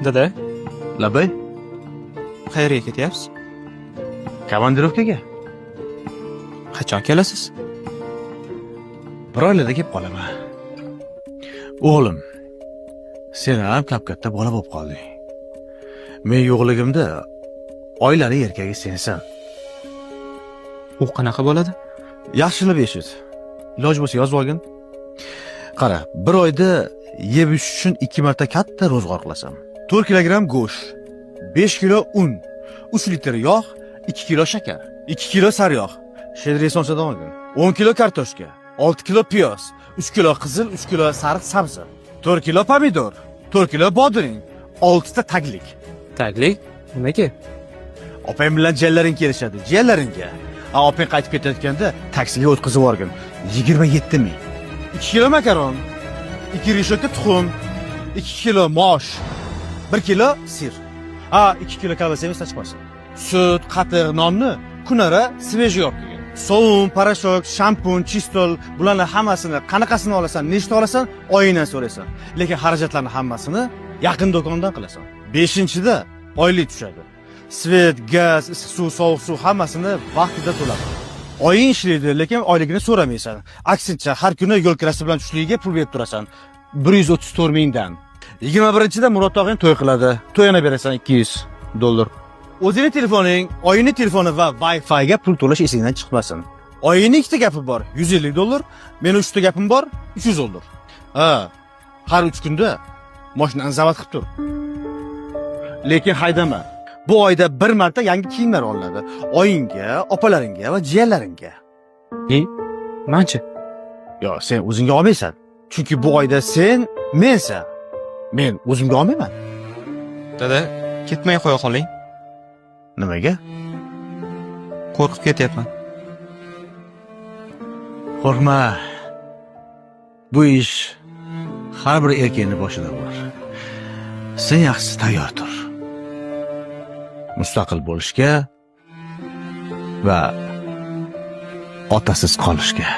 Dada, Labay, qayerga ketyapsiz? Komandirovkaga. Qachon kelasiz? Bir oylarda kelib qolaman. O'g'lim, sen ham kap-katta bola bo'lib qolding. Men yo'qligimda oilaning erkagi sensan. U qanaqa bo'ladi? Yaxshilab eshit. Iloji bo'lsa yozib olgin. Qara, bir oyda yeb ichish uchun 2 marta katta ro'zg'or qilasan. 4 kilogramm go'sht, 5 kilo un, 3 litr yog', 2 kilo shakar, 2 kilo sariyog', shedri somsadan olgin. 10 kilo kartoshka, 6 kilo piyoz, 3 kilo qizil, 3 kilo sariq sabzi, 4 kilo pomidor, 4 kilo bodring, 6 ta taglik. Taglik? Nimaga? Opang bilan jiyanlaring kelishadi, jiyanlaringga. A opang qaytib ketayotganda taksiga o'tkazib yuborgin. 27 ming. 2 kilo makaron, 2 reshotka tuxum, 2 kilo mosh, 1 kilo sir. Ha, 2 kilo kolbasa esdan chiqmasin. Sut, qatiq, nonni kunora svejiy olib kelgin. Sovun, parashok, shampun, chistol, bularni hammasini qanaqasini olasan, nechta olasan, oyingdan so'raysan. Lekin xarajatlarni hammasini yaqin do'kondan qilasan. 5-da oylik tushadi. Svet, gaz, issiq suv, sovuq suv hammasini vaqtida to'lab. Oying ishlaydi, lekin oyligini so'ramaysan. Aksincha, har kuni yo'l kirasi bilan tushligiga pul berib turasan. 134 mingdan. 21-da Murod tog'ing to'y qiladi. To'yana berasan $200. O'zingning telefoning, oyingning telefoni va Wi-Fi ga pul to'lash esingdan chiqmasin. Oyingning ikkita gapi bor, $150, meni 3 ta gapim bor, $300. Ha, har 3 kunda mashinani zavod qilib tur. Lekin haydama. Bu oyda bir marta yangi kiyimlar olinadi. Oyingga, opalaringga va jiyanlaringga. E, manchi? Yo, sen o'zingga olmaysan. Chunki bu oyda sen mensan. Men o'zimga olmayman. Dada, ketmay qo'ya qoling. Nimaga? Qo'rqib ketyapman. Qo'rqma. Bu ish har bir erkakning boshida bor. Sen yaxshisi tayyor tur. Mustaqil bo'lishga va otasiz qolishga.